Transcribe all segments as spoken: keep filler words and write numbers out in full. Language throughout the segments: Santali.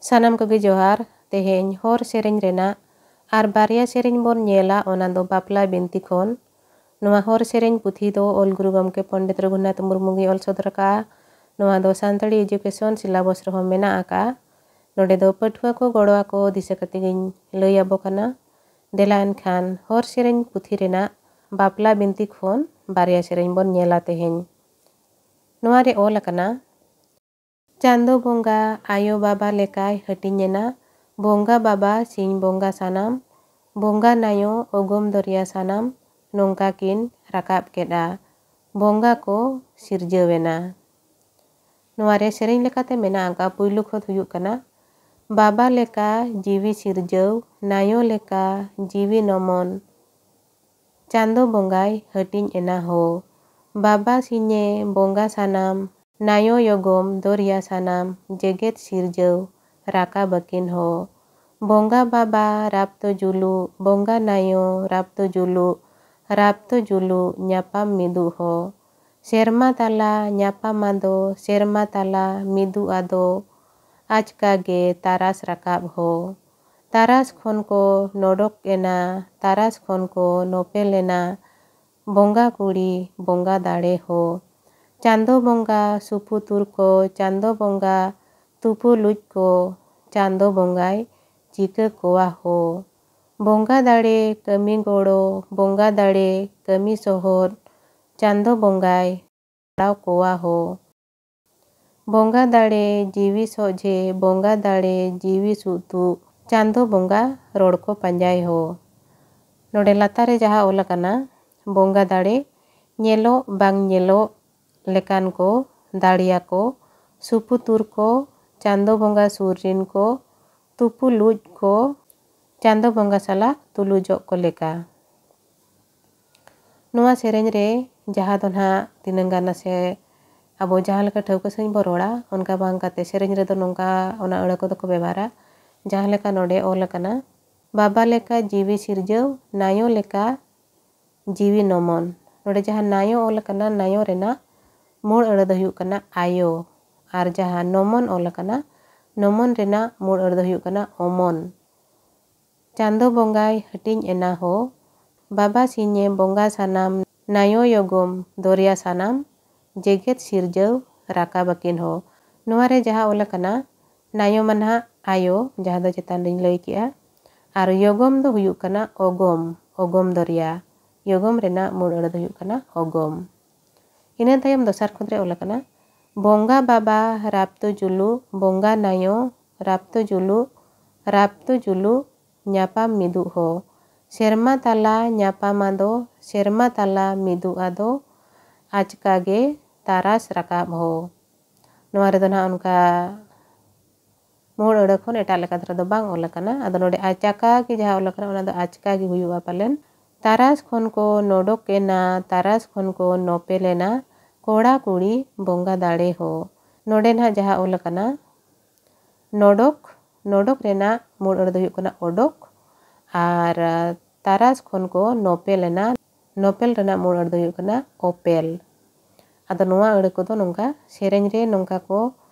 ᱥᱟᱱᱟᱢ ᱠᱚᱜᱮ ᱡᱚᱦᱟᱨ᱾ ᱛᱮᱦᱮᱧ ᱦᱚᱨ ᱥᱮᱨᱮᱧ ᱨᱮᱱᱟᱜ ᱟᱨ ᱵᱟᱨᱭᱟ ᱥᱮᱨᱮᱧ ᱵᱚᱱ ᱧᱮᱞᱟ, ᱚᱱᱟ ᱫᱚ ᱵᱟᱯᱞᱟ ᱵᱤᱱᱛᱤ ᱠᱷᱚᱱ᱾ ᱱᱚᱣᱟ ᱦᱚᱨ ᱥᱮᱨᱮᱧ ᱯᱩᱛᱷᱤ ᱫᱚ ᱚᱞ ᱜᱩᱨᱩ ᱜᱚᱢᱠᱮ ᱯᱚᱱᱰᱤᱛ ᱨᱚᱜᱷᱩᱱᱟᱛᱷ ᱢᱩᱨᱢᱩ ᱜᱮ ᱚᱞ ᱥᱚᱫᱚᱨ ᱟᱠᱟᱫᱼᱟ᱾ ᱱᱚᱣᱟ ᱫᱚ ᱥᱟᱱᱛᱟᱲᱤ education syllabus ᱨᱮᱦᱚᱸ ᱢᱮᱱᱟᱜ ᱟᱠᱟᱫᱼᱟ᱾ ᱱᱚᱰᱮ ᱫᱚ ᱯᱟᱹᱴᱷᱩᱣᱟᱹ ᱠᱚ ᱜᱚᱲᱚ ᱟᱠᱚ ᱫᱤᱥᱟᱹ ᱠᱟᱛᱮ ᱜᱤᱧ ᱞᱟᱹᱭ ᱟᱵᱚ ᱠᱟᱱᱟ᱾ ᱫᱮᱞᱟ ᱮᱱᱠᱷᱟᱱ ᱦᱚᱨ ᱥᱮᱨᱮᱧ ᱯᱩᱛᱷᱤ ᱨᱮᱱᱟᱜ ᱵᱟᱯᱞᱟ ᱵᱤᱱᱛᱤ ᱠᱷᱚᱱ ᱵᱟᱨᱭᱟ ᱥᱮᱨᱮᱧ ᱵᱚᱱ ᱧᱮᱞᱟ ᱛᱮᱦᱮᱧ᱾ ᱱᱚᱣᱟ ᱨᱮ ᱚᱞ ᱟᱠᱟᱱᱟ, ᱪᱟᱸᱫᱚ ᱵᱚᱸᱜᱟ ᱟᱭᱳ ᱵᱟᱵᱟ ᱞᱮᱠᱟᱭ ᱦᱟᱹᱴᱤᱧ ᱮᱱᱟ᱾ ᱵᱚᱸᱜᱟ ᱵᱟᱵᱟ ᱥᱤᱧ ᱵᱚᱸᱜᱟ ᱥᱟᱱᱟᱢ, ᱵᱚᱸᱜᱟ ᱱᱟᱭᱳ ᱚᱜᱚᱢ ᱫᱚᱨᱭᱟ ᱥᱟᱱᱟᱢ, ᱱᱚᱝᱠᱟ ᱠᱤᱱ ᱨᱟᱠᱟᱵ ᱠᱮᱫᱼᱟ᱾ ᱵᱚᱸᱜᱟ ᱠᱚ ᱥᱤᱨᱡᱟᱹᱣ ᱮᱱᱟ᱾ ᱱᱚᱣᱟ ᱨᱮ ᱥᱮᱨᱮᱧ ᱞᱮᱠᱟᱛᱮ ᱢᱮᱱᱟᱜ ᱟᱠᱟᱫ ᱯᱩᱭᱞᱩ ᱠᱷᱚᱛ ᱦᱩᱭᱩᱜ ᱠᱟᱱᱟ, ᱵᱟᱵᱟ ᱞᱮᱠᱟ ᱡᱤᱣᱤ ᱥᱤᱨᱡᱟᱹᱣ, ᱱᱟᱭᱳ ᱞᱮᱠᱟ ᱡᱤᱣᱤ ᱱᱚᱢᱚᱱ᱾ ᱪᱟᱸᱫᱚ ᱵᱚᱸᱜᱟᱭ ᱦᱟᱹᱴᱤᱧ ᱮᱱᱟ ᱦᱳ᱾ ᱵᱟᱵᱟ ᱥᱤᱧᱮ ᱵᱚᱸᱜᱟ ᱥᱟᱱᱟᱢ, ᱱᱟᱭᱳ ᱭᱚᱜᱚᱢ ᱫᱚᱨᱭᱟ ᱥᱟᱱᱟᱢ, ᱡᱮᱜᱮᱛ ᱥᱤᱨᱡᱟᱹᱣ ᱨᱟᱠᱟᱵ ᱟᱹᱠᱤᱱ ᱦᱳ᱾ ᱵᱚᱸᱜᱟ ᱵᱟᱵᱟ ᱨᱟᱯᱛᱚ ᱡᱩᱞᱩᱜ, ᱵᱚᱸᱜᱟ ᱱᱟᱭᱳ ᱨᱟᱯᱛᱚ ᱡᱩᱞᱩᱜ, ᱨᱟᱯᱛᱚ ᱡᱩᱞᱩᱜ ᱧᱟᱯᱟᱢ ᱢᱤᱫᱩᱜ ᱦᱳ᱾ ᱥᱮᱨᱢᱟ ᱛᱟᱞᱟ ᱧᱟᱯᱟᱢ ᱟᱫᱚ, ᱥᱮᱨᱢᱟ ᱛᱟᱞᱟ ᱢᱤᱫᱩᱜ ᱟᱫᱚ, ᱟᱪᱠᱟ ᱜᱮ ᱛᱟᱨᱟᱥ ᱨᱟᱠᱟᱵ ᱦᱳ᱾ ᱛᱟᱨᱟᱥ ᱠᱷᱚᱱ ᱠᱚ ᱱᱚᱰᱚᱠ ᱮᱱᱟ, ᱛᱟᱨᱟᱥ ᱠᱷᱚᱱ ᱠᱚ ᱱᱚᱯᱮᱞ ᱮᱱᱟ, ᱵᱚᱸᱜᱟ ᱠᱩᱲᱤ ᱵᱚᱸᱜᱟ ᱫᱟᱲᱮ ᱦᱳ᱾ ᱪᱟᱸᱫᱚ ᱵᱚᱸᱜᱟ ᱥᱩᱯᱩᱛᱩᱨ ᱠᱚ, ᱪᱟᱸᱫᱚ ᱵᱚᱸᱜᱟ ᱛᱩᱯᱩ ᱞᱩᱡ ᱠᱚ, ᱪᱟᱸᱫᱚ ᱵᱚᱸᱜᱟᱭ ᱪᱤᱠᱟᱹ ᱠᱚᱣᱟ ᱦᱳ᱾ ᱵᱚᱸᱜᱟ ᱫᱟᱲᱮ ᱠᱟᱹᱢᱤ ᱜᱚᱲᱚ, ᱵᱚᱸᱜᱟ ᱫᱟᱲᱮ ᱠᱟᱹᱢᱤ ᱥᱚᱦᱚᱫ, ᱪᱟᱸᱫᱚ ᱵᱚᱸᱜᱟᱭ ᱥᱟᱲᱟᱣ ᱠᱚᱣᱟ ᱦᱳ᱾ ᱵᱚᱸᱜᱟ ᱫᱟᱲᱮ ᱡᱤᱣᱤ ᱥᱚᱡᱷᱮ, ᱵᱚᱸᱜᱟ ᱫᱟᱲᱮ ᱡᱤᱣᱤ ᱥᱩᱜ ᱛᱩᱜ, ᱪᱟᱸᱫᱚ ᱵᱚᱸᱜᱟ ᱨᱚᱲ ᱠᱚ ᱯᱟᱸᱡᱟᱭ ᱦᱳ᱾ ᱱᱚᱰᱮ ᱞᱟᱛᱟᱨ ᱨᱮ ᱡᱟᱦᱟᱸ ᱚᱞ ᱟᱠᱟᱱᱟ, ᱵᱚᱸᱜᱟ ᱫᱟᱲᱮ ᱧᱮᱞᱚᱜ ᱵᱟᱝ ᱧᱮᱞᱚᱜ ᱞᱮᱠᱟᱱ ᱠᱚ, ᱫᱟᱲᱮᱭᱟᱠᱚ, ᱥᱩᱯᱩᱛᱩᱨ ᱠᱚ, ᱪᱟᱸᱫᱚ ᱵᱚᱸᱜᱟ ᱥᱩᱨ ᱨᱤᱱ ᱠᱚ, ᱛᱩᱯᱩ ᱞᱩᱡ ᱠᱚ, ᱪᱟᱸᱫᱚ ᱵᱚᱸᱜᱟ ᱥᱟᱞᱟᱜ ᱛᱩᱞᱩᱡᱚᱜ ᱠᱚ ᱞᱮᱠᱟ᱾ ᱱᱚᱣᱟ ᱥᱮᱨᱮᱧ ᱨᱮ ᱡᱟᱦᱟᱸ ᱫᱚ ᱱᱟᱦᱟᱜ ᱛᱤᱱᱟᱹᱝ ᱜᱟᱱ ᱱᱟᱥᱮ ᱟᱵᱚ ᱡᱟᱦᱟᱸ ᱞᱮᱠᱟ ᱴᱷᱟᱹᱣᱠᱟᱹ ᱥᱟᱺᱦᱤᱡ ᱵᱚ ᱨᱚᱲᱟ, ᱚᱱᱠᱟ ᱵᱟᱝ ᱠᱟᱛᱮ ᱥᱮᱨᱮᱧ ᱨᱮᱫᱚ ᱱᱚᱝᱠᱟ ᱚᱱᱟ ᱟᱹᱲᱟᱹ ᱠᱚᱫᱚ ᱠᱚ ᱵᱮᱵᱷᱟᱨᱟ᱾ ᱡᱟᱦᱟᱸ ᱞᱮᱠᱟ ᱱᱚᱰᱮ ᱚᱞ ᱟᱠᱟᱱᱟ, ᱵᱟᱵᱟ ᱞᱮᱠᱟ ᱡᱤᱣᱤ ᱥᱤᱨᱡᱟᱹᱣ, ᱱᱟᱭᱳ ᱞᱮᱠᱟ ᱡᱤᱣᱤ ᱱᱚᱢᱚᱱ᱾ ᱱᱚᱰᱮ ᱡᱟᱦᱟᱸ ᱱᱟᱭᱳ ᱚᱞ ᱟᱠᱟᱱᱟ, ᱱᱟᱭᱳ ᱨᱮᱱᱟᱜ ᱢᱩᱲ ᱟᱹᱲᱟᱹ ᱫᱚ ᱦᱩᱭᱩᱜ ᱠᱟᱱᱟ ᱟᱭᱳ, ᱟᱨ ᱡᱟᱦᱟᱸ ᱱᱚᱢᱚᱱ ᱚᱞ ᱟᱠᱟᱱᱟ, ᱱᱚᱢᱚᱱ ᱨᱮᱱᱟᱜ ᱢᱩᱲ ᱟᱹᱲ ᱫᱚ ᱦᱩᱭᱩᱜ ᱠᱟᱱᱟ ᱚᱢᱚᱱ᱾ ᱪᱟᱸᱫᱚ ᱵᱚᱸᱜᱟᱭ ᱦᱟᱹᱴᱤᱧ ᱮᱱᱟ ᱦᱳ, ᱵᱟᱵᱟ ᱥᱤᱧᱮ ᱵᱚᱸᱜᱟ ᱥᱟᱱᱟᱢ, ᱱᱟᱭᱚ ᱭᱚᱜᱚᱢ ᱫᱚᱨᱭᱟ ᱥᱟᱱᱟᱢ, ᱡᱮᱜᱮᱛ ᱥᱤᱨᱡᱟᱹᱣ ᱨᱟᱠᱟᱵ ᱟᱹᱠᱤᱱ ᱦᱳ᱾ ᱱᱚᱣᱟ ᱨᱮ ᱡᱟᱦᱟᱸ ᱚᱞ ᱟᱠᱟᱱᱟ, ᱱᱟᱭᱚ ᱢᱟ ᱱᱟᱦᱟᱜ ᱟᱭᱳ, ᱡᱟᱦᱟᱸ ᱫᱚ ᱪᱮᱛᱟᱱ ᱨᱤᱧ ᱞᱟᱹᱭ ᱠᱮᱜᱼᱟ, ᱟᱨ ᱭᱚᱜᱚᱢ ᱫᱚ ᱦᱩᱭᱩᱜ ᱠᱟᱱᱟ ᱚᱜᱚᱢ, ᱚᱜᱚᱢ ᱫᱚᱨᱭᱟ᱾ ᱭᱚᱜᱚᱢ ᱨᱮᱱᱟᱜ ᱢᱩᱲ ᱟᱹᱲᱟᱹ ᱫᱚ ᱦᱩᱭᱩᱜ ᱠᱟᱱᱟ ᱚᱜᱚᱢ᱾ ᱤᱱᱟᱹ ᱛᱟᱭᱚᱢ ᱫᱚᱥᱟᱨ ᱠᱷᱚᱸᱫᱽ ᱨᱮ ᱚᱞ ᱟᱠᱟᱱᱟ, ᱵᱚᱸᱜᱟ ᱵᱟᱵᱟ ᱨᱟᱯᱛᱚ ᱡᱩᱞᱩᱜ, ᱵᱚᱸᱜᱟ ᱱᱟᱭᱚ ᱨᱟᱯᱛᱚ ᱡᱩᱞᱩᱜ, ᱨᱟᱯᱛᱚ ᱡᱩᱞᱩᱜ ᱧᱟᱯᱟᱢ ᱢᱤᱫᱩᱜ ᱦᱚ᱾ ᱥᱮᱨᱢᱟ ᱛᱟᱞᱟ ᱧᱟᱯᱟᱢ ᱟᱫᱚ, ᱥᱮᱨᱢᱟ ᱛᱟᱞᱟ ᱢᱤᱫᱩᱜ ᱟᱫᱚ, ᱟᱪᱠᱟ ᱜᱮ ᱛᱟᱨᱟᱥ ᱨᱟᱠᱟᱵ ᱦᱚ᱾ ᱱᱚᱣᱟ ᱨᱮᱫᱚ ᱱᱟᱦᱟᱜ ᱚᱱᱠᱟ ᱢᱩᱦᱩᱲ ᱟᱹᱲᱟᱹ ᱠᱷᱚᱱ ᱮᱴᱟᱜ ᱞᱮᱠᱟ ᱫᱷᱟᱨᱟ ᱫᱚ ᱵᱟᱝ ᱚᱞ ᱟᱠᱟᱱᱟ᱾ ᱟᱫᱚ ᱱᱚᱰᱮ ᱟᱪᱟᱠᱟ ᱜᱮ ᱡᱟᱦᱟᱸ ᱚᱞ ᱟᱠᱟᱱᱟ, ᱚᱱᱟ ᱫᱚ ᱟᱪᱠᱟ ᱜᱮ ᱦᱩᱭᱩᱜᱼᱟ ᱯᱟᱞᱮᱱ᱾ ᱛᱟᱨᱟᱥ ᱠᱷᱚᱱ ᱠᱚ ᱱᱚᱰᱚᱠ ᱮᱱᱟ, ᱛᱟᱨᱟᱥ ᱠᱷᱚᱱ ᱠᱚ ᱱᱚᱯᱮᱞ ᱮᱱᱟ, ᱠᱚᱲᱟ ᱠᱩᱲᱤ ᱵᱚᱸᱜᱟ ᱫᱟᱲᱮ ᱦᱚ᱾ ᱱᱚᱰᱮ ᱱᱟᱦᱟᱜ ᱡᱟᱦᱟᱸ ᱚᱞ ᱟᱠᱟᱱᱟ, ᱱᱚᱰᱚᱠ, ᱱᱚᱰᱚᱠ ᱨᱮᱱᱟᱜ ᱢᱩᱲ ᱟᱹᱲᱟᱹ ᱫᱚ ᱦᱩᱭᱩᱜ ᱠᱟᱱᱟ ᱚᱰᱚᱠ, ᱟᱨ ᱛᱟᱨᱟᱥ ᱠᱷᱚᱱ ᱠᱚ ᱱᱚᱯᱮᱞ ᱮᱱᱟ, ᱱᱚᱯᱮᱞ ᱨᱮᱱᱟᱜ ᱢᱩᱲ ᱟᱹᱲᱟᱹ ᱫᱚ ᱦᱩᱭᱩᱜ ᱠᱟᱱᱟ ᱚᱯᱮᱞ᱾ ᱟᱫᱚ ᱱᱚᱣᱟ ᱟᱹᱲᱟᱹ ᱠᱚᱫᱚ ᱱᱚᱝᱠᱟ ᱥᱮᱨᱮᱧ ᱨᱮ ᱱᱚᱝᱠᱟ ᱠᱚ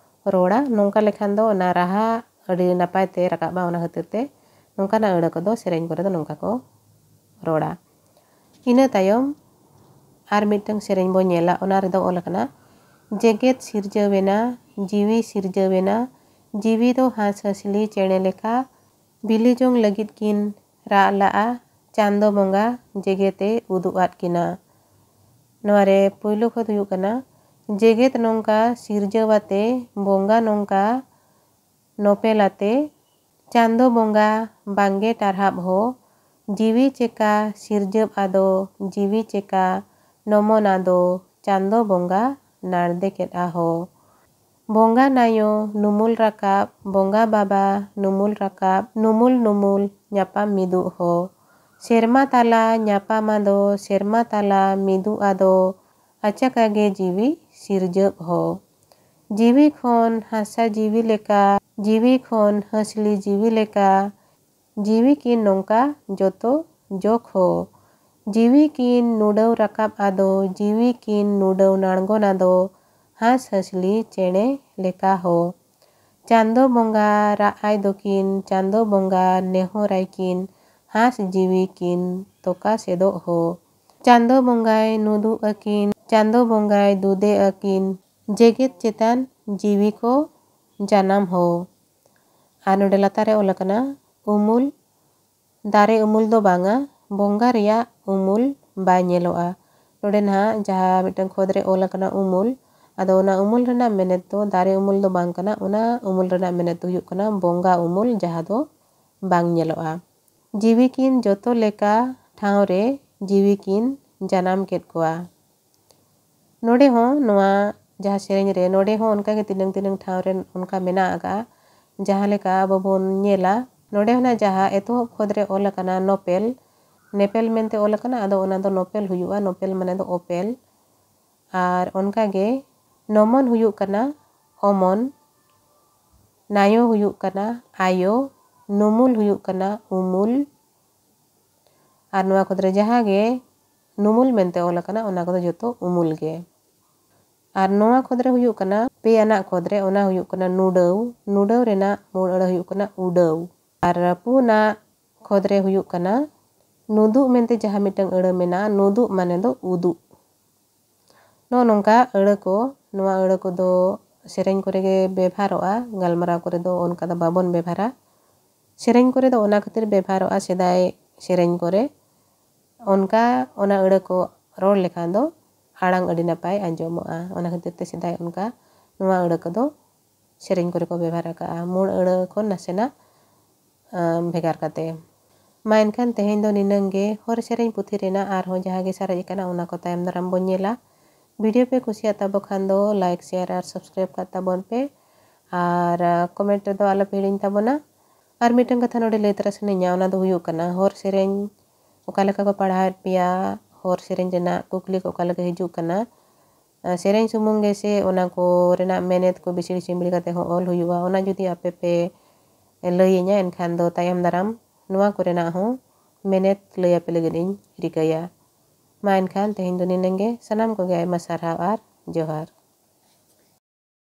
ᱨᱚᱲᱟ, ᱱᱚᱝᱠᱟ ᱞᱮᱠᱷᱟᱱ ᱫᱚ ᱚᱱᱟ ᱨᱟᱦᱟ ᱟᱹᱰᱤ ᱱᱟᱯᱟᱭ ᱛᱮ ᱨᱟᱠᱟᱵᱼᱟ, ᱚᱱᱟ ᱠᱷᱟᱹᱛᱤᱨ ᱛᱮ ᱱᱚᱝᱠᱟᱱᱟᱜ ᱟᱹᱲᱟᱹ ᱠᱚᱫᱚ ᱥᱮᱨᱮᱧ ᱠᱚᱨᱮ ᱫᱚ ᱱᱚᱝᱠᱟ ᱠᱚ ᱨᱚᱲᱟ᱾ ᱤᱱᱟᱹ ᱛᱟᱭᱚᱢ ᱟᱨ ᱢᱤᱫᱴᱟᱝ ᱥᱮᱨᱮᱧ ᱵᱚᱱ ᱧᱮᱞᱟ, ᱚᱱᱟ ᱨᱮᱫᱚ ᱚᱞ ᱟᱠᱟᱱᱟ, ᱡᱮᱜᱮᱛ ᱥᱤᱨᱡᱟᱹᱣ ᱮᱱᱟ, ᱡᱤᱣᱤ ᱥᱤᱨᱡᱟᱹᱣ ᱮᱱᱟ, ᱡᱤᱣᱤ ᱫᱚ ᱦᱟᱸᱥ ᱦᱟᱸᱥᱞᱤ ᱪᱮᱬᱮ ᱞᱮᱠᱟ ᱵᱤᱞᱤ ᱡᱚᱝ ᱞᱟᱹᱜᱤᱫ ᱠᱤᱱ ᱨᱟᱜ ᱞᱟᱜᱼᱟ, ᱪᱟᱸᱫᱚ ᱵᱚᱸᱜᱟ ᱡᱮᱜᱮᱛᱮ ᱩᱫᱩᱜ ᱟᱫ ᱠᱤᱱᱟ᱾ ᱱᱚᱣᱟ ᱨᱮ ᱯᱳᱭᱞᱳ ᱠᱷᱚᱸᱫᱽ ᱦᱩᱭᱩᱜ ᱠᱟᱱᱟ, ᱡᱮᱜᱮᱛ ᱱᱚᱝᱠᱟ ᱥᱤᱨᱡᱟᱹᱣ ᱟᱛᱮ, ᱵᱚᱸᱜᱟ ᱱᱚᱝᱠᱟ ᱱᱚᱯᱮᱞ ᱟᱛᱮ, ᱪᱟᱸᱫᱚ ᱵᱚᱸᱜᱟ ᱵᱟᱝᱜᱮ ᱴᱟᱨᱦᱟᱵ ᱦᱚ, ᱡᱤᱣᱤ ᱪᱮᱠᱟ ᱥᱤᱨᱡᱟᱹᱵ ᱟᱫᱚ, ᱡᱤᱣᱤ ᱪᱮᱠᱟ ᱱᱚᱢᱚᱱ ᱟᱫᱚ, ᱪᱟᱸᱫᱚ ᱵᱚᱸᱜᱟ ᱱᱟᱲᱫᱮ ᱠᱮᱫᱼᱟ ᱦᱚ᱾ ᱵᱚᱸᱜᱟ ᱱᱟᱭᱚ ᱱᱩᱢᱩᱞ ᱨᱟᱠᱟᱵ, ᱵᱚᱸᱜᱟ ᱵᱟᱵᱟ ᱱᱩᱢᱩᱞ ᱨᱟᱠᱟᱵ, ᱱᱩᱢᱩᱞ ᱱᱩᱢᱩᱞ ᱧᱟᱯᱟᱢ ᱢᱤᱫᱩᱜ ᱦᱚ᱾ ᱥᱮᱨᱢᱟ ᱛᱟᱞᱟ ᱧᱟᱯᱟᱢ ᱟᱫᱚ, ᱥᱮᱨᱢᱟ ᱛᱟᱞᱟ ᱢᱤᱫᱩᱜ ᱟᱫᱚ, ᱟᱪᱟᱠᱟ ᱜᱮ ᱡᱤᱣᱤ ᱥᱤᱨᱡᱟᱹᱵ ᱦᱚ᱾ ᱡᱤᱣᱤ ᱠᱷᱚᱱ ᱦᱟᱥᱟ ᱡᱤᱣᱤ ᱞᱮᱠᱟ, ᱡᱤᱣᱤ ᱠᱷᱚᱱ ᱦᱟᱹᱥᱞᱤ ᱡᱤᱣᱤ ᱞᱮᱠᱟ, ᱡᱤᱣᱤ ᱠᱤᱱ ᱱᱚᱝᱠᱟ ᱡᱚᱛᱚ ᱡᱚᱠᱷ ᱦᱚ᱾ ᱡᱤᱣᱤ ᱠᱤᱱ ᱱᱩᱰᱟᱹᱣ ᱨᱟᱠᱟᱵ ᱟᱫᱚ, ᱡᱤᱣᱤ ᱠᱤᱱ ᱱᱩᱰᱟᱹᱣ ᱱᱟᱲᱜᱚᱱ ᱟᱫᱚ, ᱦᱟᱸᱥ ᱦᱟᱸᱥᱞᱤ ᱪᱮᱬᱮ ᱞᱮᱠᱟ ᱦᱚ᱾ ᱪᱟᱸᱫᱚ ᱵᱚᱸᱜᱟ ᱨᱟᱜ ᱟᱭ ᱫᱚᱠᱤᱱ, ᱪᱟᱸᱫᱚ ᱵᱚᱸᱜᱟ ᱱᱮᱦᱚᱨᱟᱭ ᱠᱤᱱ, ᱦᱟᱸᱥ ᱡᱤᱣᱤ ᱠᱤᱱ ᱛᱚᱠᱟ ᱥᱮᱫᱚᱜ ᱦᱳ᱾ ᱪᱟᱸᱫᱚ ᱵᱚᱸᱜᱟᱭ ᱱᱩᱫᱩᱜ ᱟᱹᱠᱤᱱ, ᱪᱟᱸᱫᱚ ᱵᱚᱸᱜᱟᱭ ᱫᱩᱫᱮ ᱟᱹᱠᱤᱱ, ᱡᱮᱜᱮᱛ ᱪᱮᱛᱟᱱ ᱡᱤᱣᱤ ᱠᱚ ᱡᱟᱱᱟᱢ ᱦᱳ᱾ ᱟᱨ ᱱᱚᱰᱮ ᱞᱟᱛᱟᱨ ᱨᱮ ᱚᱞ ᱟᱠᱟᱱᱟ, ᱩᱢᱩᱞ, ᱫᱟᱨᱮ ᱩᱢᱩᱞ ᱫᱚ ᱵᱟᱝᱟ, ᱵᱚᱸᱜᱟ ᱨᱮᱭᱟᱜ ᱩᱢᱩᱞ ᱵᱟᱭ ᱧᱮᱞᱚᱜᱼᱟ᱾ ᱱᱚᱰᱮ ᱱᱟᱦᱟᱜ ᱡᱟᱦᱟᱸ ᱢᱤᱫᱴᱟᱝ ᱠᱷᱚᱛ ᱨᱮ ᱚᱞ ᱟᱠᱟᱱᱟ ᱩᱢᱩᱞ, ᱟᱫᱚ ᱚᱱᱟ ᱩᱢᱩᱞ ᱨᱮᱱᱟᱜ ᱢᱮᱱᱮᱛ ᱫᱚ ᱫᱟᱨᱮ ᱩᱢᱩᱞ ᱫᱚ ᱵᱟᱝ ᱠᱟᱱᱟ, ᱚᱱᱟ ᱩᱢᱩᱞ ᱨᱮᱱᱟᱜ ᱢᱮᱱᱮᱛ ᱫᱚ ᱦᱩᱭᱩᱜ ᱠᱟᱱᱟ ᱵᱚᱸᱜᱟ ᱩᱢᱩᱞ, ᱡᱟᱦᱟᱸ ᱫᱚ ᱵᱟᱝ ᱧᱮᱞᱚᱜᱼᱟ᱾ ᱡᱤᱣᱤ ᱠᱤᱱ ᱡᱚᱛᱚ ᱞᱮᱠᱟ ᱴᱷᱟᱶ ᱨᱮ ᱡᱤᱣᱤ ᱠᱤᱱ ᱡᱟᱱᱟᱢ ᱠᱮᱫ ᱠᱚᱣᱟ᱾ ᱱᱚᱰᱮ ᱦᱚᱸ ᱱᱚᱣᱟ ᱡᱟᱦᱟᱸ ᱥᱮᱨᱮᱧ ᱨᱮ, ᱱᱚᱰᱮ ᱦᱚᱸ ᱚᱱᱠᱟᱜᱮ ᱛᱤᱱᱟᱹᱝ ᱛᱤᱱᱟᱹᱝ ᱴᱷᱟᱶ ᱨᱮ ᱚᱱᱠᱟ ᱢᱮᱱᱟᱜ ᱟᱠᱟᱫᱼᱟ᱾ ᱡᱟᱦᱟᱸ ᱞᱮᱠᱟ ᱟᱵᱚ ᱵᱚᱱ ᱧᱮᱞᱟ, ᱱᱚᱰᱮ ᱦᱚᱸ ᱱᱟᱜ ᱡᱟᱦᱟᱸ ᱮᱛᱚᱦᱚᱵ ᱠᱷᱚᱛ ᱨᱮ ᱚᱞ ᱟᱠᱟᱱᱟ ᱱᱚᱯᱮᱞ, ᱱᱮᱯᱮᱞ ᱢᱮᱱᱛᱮ ᱚᱞ ᱟᱠᱟᱱᱟ, ᱟᱫᱚ ᱚᱱᱟ ᱫᱚ ᱱᱚᱯᱮᱞ ᱦᱩᱭᱩᱜᱼᱟ, ᱱᱚᱯᱮᱞ ᱢᱟᱱᱮ ᱫᱚ ᱚᱯᱮᱞ᱾ ᱟᱨ ᱚᱱᱠᱟᱜᱮ ᱱᱚᱢᱚᱱ ᱦᱩᱭᱩᱜ ᱠᱟᱱᱟ ᱚᱢᱚᱱ, ᱱᱟᱭᱚ ᱦᱩᱭᱩᱜ ᱠᱟᱱᱟ ᱟᱭᱳ, ᱱᱩᱢᱩᱞ ᱦᱩᱭᱩᱜ ᱠᱟᱱᱟ ᱩᱢᱩᱞ, ᱟᱨ ᱱᱚᱣᱟ ᱠᱷᱚᱛ ᱨᱮ ᱡᱟᱦᱟᱸ ᱜᱮ ᱱᱩᱢᱩᱞ ᱢᱮᱱᱛᱮ ᱚᱞ ᱟᱠᱟᱱᱟ, ᱚᱱᱟ ᱠᱚᱫᱚ ᱡᱚᱛᱚ ᱩᱢᱩᱞ ᱜᱮ᱾ ᱟᱨ ᱱᱚᱣᱟ ᱠᱷᱚᱛ ᱨᱮ ᱦᱩᱭᱩᱜ ᱠᱟᱱᱟ, ᱯᱮ ᱟᱱᱟᱜ ᱠᱷᱚᱛ ᱨᱮ, ᱚᱱᱟ ᱦᱩᱭᱩᱜ ᱠᱟᱱᱟ ᱱᱩᱰᱟᱹᱣ᱾ ᱱᱩᱰᱟᱹᱣ ᱨᱮᱱᱟᱜ ᱢᱩᱲ ᱟᱹᱲᱟᱹ ᱦᱩᱭᱩᱜ ᱠᱟᱱᱟ ᱩᱰᱟᱹᱣ᱾ ᱟᱨ ᱯᱩᱱᱟᱜ ᱠᱷᱚᱛ ᱨᱮ ᱦᱩᱭᱩᱜ ᱠᱟᱱᱟ ᱱᱩᱫᱩᱜ ᱢᱮᱱᱛᱮ ᱡᱟᱦᱟᱸ ᱢᱤᱫᱴᱟᱝ ᱟᱹᱲᱟᱹ ᱢᱮᱱᱟᱜᱼᱟ, ᱱᱩᱫᱩᱜ ᱢᱟᱱᱮ ᱫᱚ ᱩᱫᱩᱜ᱾ ᱱᱚᱜᱼᱚ ᱱᱚᱝᱠᱟ ᱟᱹᱲᱟᱹ ᱠᱚ, ᱱᱚᱣᱟ ᱟᱹᱲᱟᱹ ᱠᱚᱫᱚ ᱥᱮᱨᱮᱧ ᱠᱚᱨᱮ ᱜᱮ ᱵᱮᱵᱷᱟᱨᱚᱜᱼᱟ, ᱜᱟᱞᱢᱟᱨᱟᱣ ᱠᱚᱨᱮ ᱫᱚ ᱚᱱᱠᱟ ᱫᱚ ᱵᱟᱵᱚᱱ ᱵᱮᱵᱷᱟᱨᱟ᱾ ᱥᱮᱨᱮᱧ ᱠᱚᱨᱮ ᱫᱚ ᱚᱱᱟ ᱠᱷᱟᱹᱛᱤᱨ ᱵᱮᱵᱷᱟᱨᱚᱜᱼᱟ, ᱥᱮᱫᱟᱭ ᱥᱮᱨᱮᱧ ᱠᱚᱨᱮ ᱚᱱᱠᱟ ᱚᱱᱟ ᱟᱹᱲᱟᱹ ᱠᱚ ᱨᱚᱲ ᱞᱮᱠᱷᱟᱱ ᱫᱚ ᱟᱲᱟᱝ ᱟᱹᱰᱤ ᱱᱟᱯᱟᱭ ᱟᱸᱡᱚᱢᱚᱜᱼᱟ᱾ ᱚᱱᱟ ᱠᱷᱟᱹᱛᱤᱨ ᱛᱮ ᱥᱮᱫᱟᱭ ᱚᱱᱠᱟ ᱱᱚᱣᱟ ᱟᱹᱲᱟᱹ ᱠᱚᱫᱚ ᱥᱮᱨᱮᱧ ᱠᱚᱨᱮ ᱠᱚ ᱵᱮᱵᱷᱟᱨ ᱟᱠᱟᱫᱼᱟ, ᱢᱩᱲ ᱟᱹᱲᱟᱹ ᱠᱷᱚᱱ ᱱᱟᱥᱮᱱᱟᱜ, ᱟᱸ, ᱵᱷᱮᱜᱟᱨ ᱠᱟᱛᱮ᱾ ᱢᱟ ᱮᱱᱠᱷᱟᱱ ᱛᱮᱦᱮᱧ ᱫᱚ ᱱᱤᱱᱟᱹᱝ ᱜᱮ᱾ ᱦᱚᱨ ᱥᱮᱨᱮᱧ ᱯᱩᱛᱷᱤ ᱨᱮᱱᱟᱜ ᱟᱨᱦᱚᱸ ᱡᱟᱦᱟᱸ ᱜᱮ ᱥᱟᱨᱮᱡ ᱟᱠᱟᱱᱟ, ᱚᱱᱟ ᱠᱚ ᱛᱟᱭᱚᱢ ᱫᱟᱨᱟᱢ ᱵᱚᱱ ᱧᱮᱞᱟ᱾ ᱵᱷᱤᱰᱤᱭᱳ ᱯᱮ ᱠᱩᱥᱤᱭᱟᱜ ᱛᱟᱵᱚ ᱠᱷᱟᱱ ᱫᱚ like, share ᱟᱨ subscribe ᱠᱟᱜ ᱛᱟᱵᱚᱱ ᱯᱮ᱾ ᱟᱨ, ᱟ, comment ᱨᱮᱫᱚ ᱟᱞᱚᱯᱮ ᱦᱤᱲᱤᱧ ᱛᱟᱵᱚᱱᱟ᱾ ᱟᱨ ᱢᱤᱫᱴᱟᱝ ᱠᱟᱛᱷᱟ ᱱᱚᱰᱮ ᱞᱟᱹᱭ ᱛᱚᱨᱟ ᱥᱟᱱᱟᱧᱟ, ᱚᱱᱟ ᱫᱚ ᱦᱩᱭᱩᱜ ᱠᱟᱱᱟ, ᱦᱚᱨ ᱥᱮᱨᱮᱧ ᱚᱠᱟ ᱞᱮᱠᱟ ᱠᱚ ᱯᱟᱲᱦᱟᱣᱮᱫ ᱯᱮᱭᱟ, ᱦᱚᱨ ᱥᱮᱨᱮᱧ ᱨᱮᱱᱟᱜ ᱠᱩᱠᱞᱤ ᱠᱚ ᱚᱠᱟ ᱞᱮᱠᱟ ᱦᱤᱡᱩᱜ ᱠᱟᱱᱟ, ᱟ, ᱥᱮᱨᱮᱧ ᱥᱩᱢᱩᱝ ᱜᱮ ᱥᱮ ᱚᱱᱟ ᱠᱚ ᱨᱮᱱᱟᱜ ᱢᱮᱱᱮᱛ ᱠᱚ ᱵᱤᱥᱤᱲ ᱥᱤᱢᱵᱤᱲ ᱠᱟᱛᱮ ᱦᱚᱸ ᱚᱞ ᱦᱩᱭᱩᱜᱼᱟ, ᱚᱱᱟ ᱡᱩᱫᱤ ᱟᱯᱮ ᱯᱮ ᱞᱟᱹᱭᱟᱹᱧᱟ, ᱮᱱᱠᱷᱟᱱ ᱫᱚ ᱛᱟᱭᱚᱢ ᱫᱟᱨᱟᱢ ᱱᱚᱣᱟ ᱠᱚᱨᱮᱱᱟᱜ ᱦᱚᱸ ᱢᱮᱱᱮᱛ ᱞᱟᱹᱭ ᱟᱯᱮ ᱞᱟᱹᱜᱤᱫ ᱤᱧ ᱨᱤᱠᱟᱹᱭᱟ᱾ ᱢᱟ ᱮᱱᱠᱷᱟᱱ ᱛᱮᱦᱮᱧ ᱫᱚ ᱱᱤᱱᱟᱹᱝ ᱜᱮ᱾ ᱥᱟᱱᱟᱢ ᱠᱚᱜᱮ ᱟᱭᱢᱟ ᱥᱟᱨᱦᱟᱣ ᱟᱨ ᱡᱚᱦᱟᱨ᱾